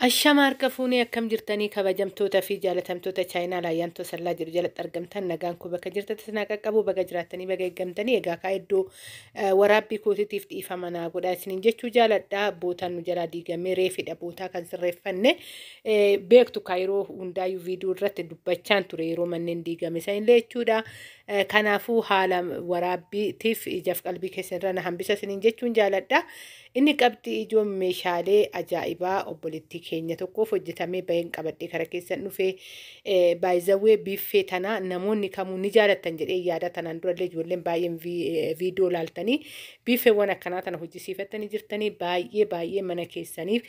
Ashama harka fuunee akkam jirtanii kabajamtoota fi jaalatamtoota chaayinaa laayyaantoo sallaa jiru jalatti argamtan nagaan koo bakka jirtatti sinaa qaqqabu baga jiraattanii baga eeggamtanii. Egaa kaa iddoo waraabbii kootiitiif dhiifama naa godhaa isiniin jechuu jaaladha. Bootaan nu jalaa diigamee reefidha bootaa kan sirreeffanne beektu kaa yeroo hundaayyuu viidiyoo irratti dubbachaan ture yeroo manneen diigame sanillee jechuudha. Kanaafuu haala waraabbiitiif ijaaf qalbii keessan irraa na hambisa isiniin jechuun jaaladha. Inni qabxii ijoon meeshaalee ajaa'ibaa obboleettii keenya tokkoof hojjetamee baheen qabadhee kara keessan dhufee baay'izawwee biiffee tana namoonni kamuu ni jaalattan jedhee yaada. Tanaan durallee ijoolleen baay'een viidiyoo laaltanii biiffeewwan akkanaa tana hojjisiifattanii jirtanii baay'ee baay'ee mana keessaniif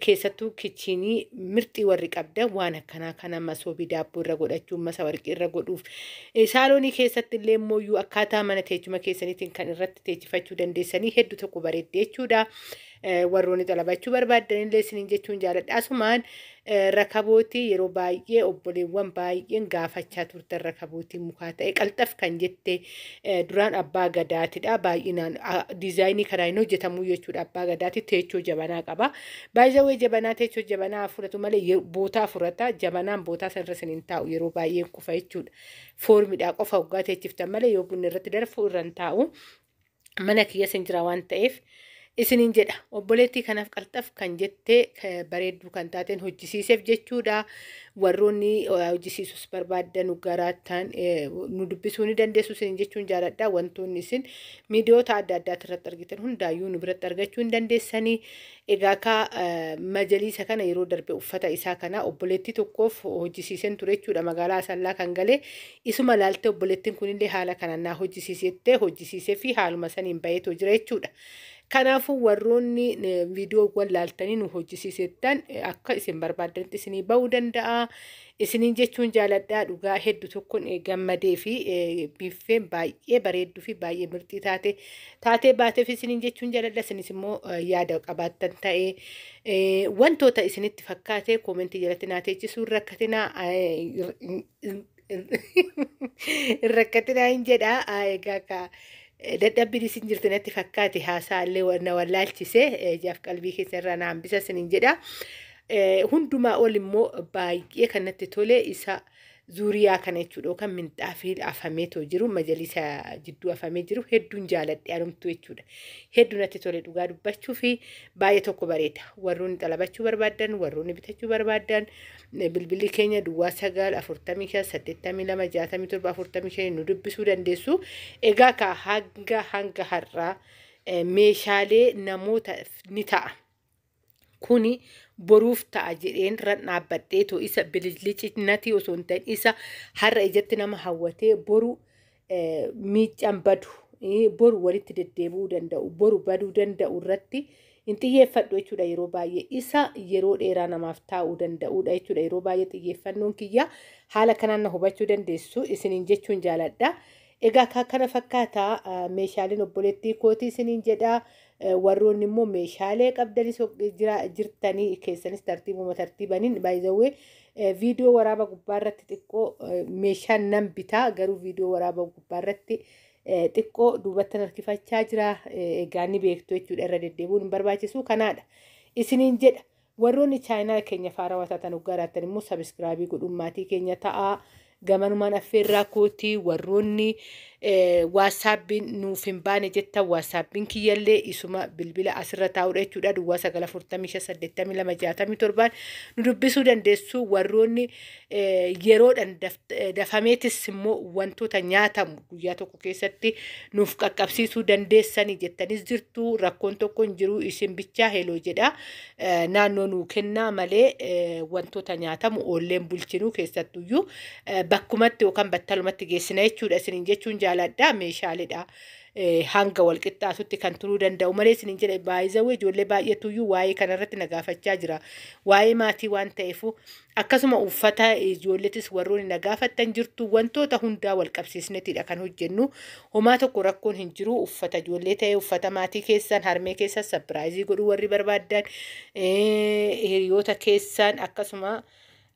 keessattuu kichiinii mirxii warri qabdan waan akkanaa kana masoobii daabboo irra godhachuun masa warqii irra godhuuf saaloonii keessatti illee immoo akkaataa mana teechuma keessaniitiin kan irratti teechifachuu dandeessanii hedduu tokko bareedde jechuudha. Warroonni xalabachuu barbaadan illee isiniin jechuun jaaladha. Asumaan rakabootii yeroo baay'ee obboleewwan baay'een gaafachaa turtan rakabootii mukaa ta'e qalxaf kan jette duraan abbaa gadaatidha. Baay'inaan diizaayinii kanaan hin hojjetamuu jechuudha. Abbaa gadaati teechoo jabanaa qaba. Baay'ee jabanaa teechoo jabanaa fudhatu malee bootaa furata. Jabanaan bootaa sanarra isiniin taa'u yeroo baay'ee kufa jechuudha. Foormidhaa qofa hoggaa teechiftan malee yoo bunni irratti darbu irra hin taa'u. Mana kiyya isin jira waan ta'eef. Isiniin jedha obboleettii kanaaf qalxaf kan jettee bareedduu kan taateen hojjisiiseef jechuudha. Warroonni hojjisiisus barbaaddan garaattaan nu dubbisuu ni dandeessu isiniin jechuun jaaladha. Wantoonni isin miidiyoota adda addaati irratti argitan hundaayyuu nu biratti argachuu hin dandeessanii. Egaa kaa majaliisa kana yeroo darbe uffata isaa kana obboleettii tokkoof hojjisiiseen ture jechuudha. Magaalaa Asallaa kan galee isuma laaltee obboleettiin kunillee haala kanaan naa hojjisiisettee hojjisiisee fi haaluma saniin baheetoo jira jechuudha. Kanaafuu warroonni viidiyoowwan laaltanii nu hojjisiisettan akka isin barbaaddanitti isinii bahuu danda'a. Isiniin jechuun jaaladhaa. Dhugaa hedduu tokkoon gammadee fi biiffeen baay'ee bareedduu fi baay'ee mirxii taate taatee baateef isiniin jechuun jaaladha. Isinis immoo yaada qabaattan ta'ee wantoota isinitti fakkaate koomentii jalatti naa teechisuun rakkatinaa rakkatinaa hin jedha. Egaa dadhabbiin isin jirtu natti fakkaate haasaa illee na wallaalchise ijaaf qalbii keessa irraa na hambisa isiniin jedha. Hundumaa ol immoo baay'ee kan natti tole isa zuuriyaa kana jechuudha yookaan minxaafii afameetoo jiru majalisa jidduu afamee jiru hedduun jaaladhe anumtu jechuudha. Hedduu natti tole dhugaa dubbachuu fi baay'ee tokko bareeda. Warroonni xalabachuu barbaadan warroonni bitachuu barbaadan bilbilli keenya 09 45 82 67 45 nu dubbisuu dandeessu. Egaa ka hanga har'aa meeshaalee namoota ni ta'a. Kuni boruuf ta'a jedheen irra dhaabbadheetoo isa bilicinatii osoo hin ta'in isa har'a ijatti nama hawwatee boru miiccaan badu boru walitti deddeebi'uu danda'u boru baduu danda'u irratti hin xiyyeeffadhu jechuudha. Yeroo baay'ee isa yeroo dheeraa namaaf taa'uu danda'udha jechuudha. Yeroo baay'ee xiyyeeffannoon kiyya haala kanaan na hubachuu dandeessu isiniin jechuun jaaladha. Egaa kana fakkaataa meeshaaleen obboleettii kootii isiniin jedha. Warroonni immoo meeshaalee qabdanis jirtanii keessanis tartiibuma tartiibaniin baay'ee viidiyoo waraaba gubbaarratti xiqqoo meeshaan nan bitaa garuu viidiyoo waraaba gubbaarratti xiqqoo duubatti harkifachaa jira. Egaa ni beektu jechuudha irra deddeebi'uun hin barbaachisu kanaadha isiniin jedha. Warroonni chaayinaa keenya faarawaa taatan hoggaa immoo sabiskiraabii godhuun maatii keenya ta'aa. Gamanumaan affeerraa kootii warroonni waasaappiin nuuf hin baane jettan waasaappiin kiyyallee isuma bilbila asirra taa'udha jechuudha. 09 45 82 67 nu dubbisuu dandeessu. Warroonni yeroodhaan dafameetis immoo wantoota nyaatamu guyyaa tokko keessatti nuuf qaqqabsiisuu dandeessanii jettanis jirtu. Rakkoon tokko hin jiru isin bichaa heloo jedha. Naannoo nuu kennaa malee wantoota nyaatamu oolleen bulchinuu keessattuyyuu bakkumatti yookaan battalumatti geessina jechuudha. Isiniin jechuun jaaladha. Meeshaaleedha. Hanga wal qixxaatutti kan turuu danda'u malee isiniin jedha. Baay'izawwee ijoollee baay'eetuyyuu waa'ee kanarratti na gaafachaa jira. Waa'ee maatii waan ta'eef akkasuma uffata ijoolleetis warroonni na gaafattan jirtu wantoota hundaa wal qabsiisnetidha kan hojjennu. Homaa tokko rakkoon hin jiru. Uffata ijoollee ta'e uffata maatii keessan harmee keessan sapiraayizii godhuu warri barbaaddan hiriyoota keessan akkasuma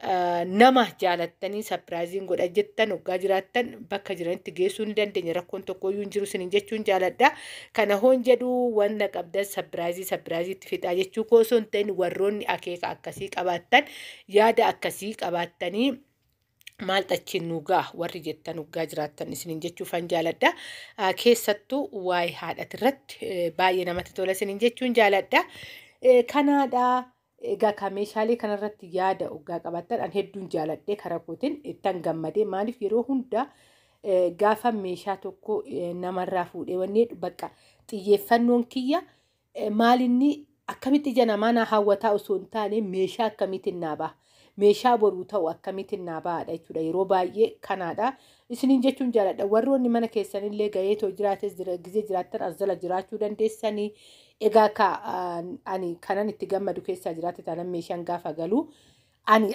Nama jaalattanii surprise-iin godha jettan hoggaa jiraattan bakka jiranitti geessuu ni dandeenya. Rakkoon tokkoyyuu hin jiru isiniin jechuun jaaladha. Kana hoon jedhu wanna qabdan surprise surprise-itti fixaa jechuu koo osoo hin ta'in, warroonni akeeka akkasii qabaattan, yaada akkasii qabaattanii, maal xachiin nu ga'a warri jettan hoggaa jiraattan isiniin jechuufan jaaladha. Keessattuu waa'ee haadhati irratti baay'ee namatti tola isiniin jechuun jaaladha. Kanaadha. Egaa kan meeshaalee kanarratti yaada hoggaa qabaattan, an hedduun jaaladhee karaa kootiin ittan gammadee. Maaliif, yeroo hunda gaafa meeshaa tokko namarraa fuudhee wanni bakka xiyyeeffannoon kiyya maalinni akkamitti ija namaa na hawwataa osoo hin taane, meeshaa akkamiitiin naa baha, meeshaa boruu ta'u akkamiitiin naa bahaadha jechuudha. Yeroo baay'ee kanaadha isiniin jechuun jaaladha. Warroonni mana keessanillee gaheetoo jiraates gizee jiraattan as jala jiraachuu dandeessanii. Egaa ka ani kanan itti gammadu keessaa jiraate taanan, meeshaan gaafa galu ani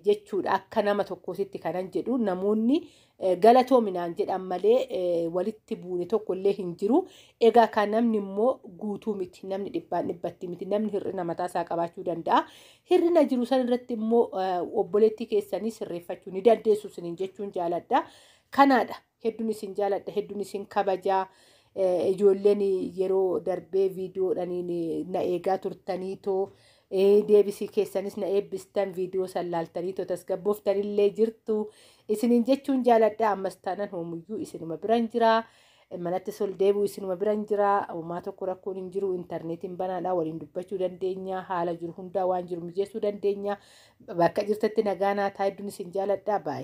jechuudha, akka nama tokkoositti kanan jedhu, namoonni galatoominaan jedhan malee walitti buune tokko illee hin jiru. Egaa kan namni immoo guutuu miti, namni dhibbaan dhibbatti miti, namni hir'ina mataa isaa qabaachuu danda'a. Hir'ina jiru san irratti immoo obboleettii keessanii sirreeffachuu ni dandeessu isiniin jechuun jaaladha. Kanaadha, hedduun isin jaaladha, hedduun isin kabajaa. Ijoolleen yeroo darbee viidiyoodhaan na eegaa turtaniitoo, deebisii keessanis na eebbistan, viidiyoo san laaltaniitoo tasgabbooftanillee jirtu isiniin jechuun jaaladha. Ammas taanan hoomuyyuu isinuma biran jira. Manatti sol deebi'u isinuma biran jira. Homaa tokko rakkoon hin jiru. Intarneetiin banaadha. Waliin dubbachuu dandeenya. Haala jiru hundaa waan jiru mijeessuu dandeenya. Bakka jirtatti nagaa naa ta'a. Hedduun isin jaaladha. Baay'ee.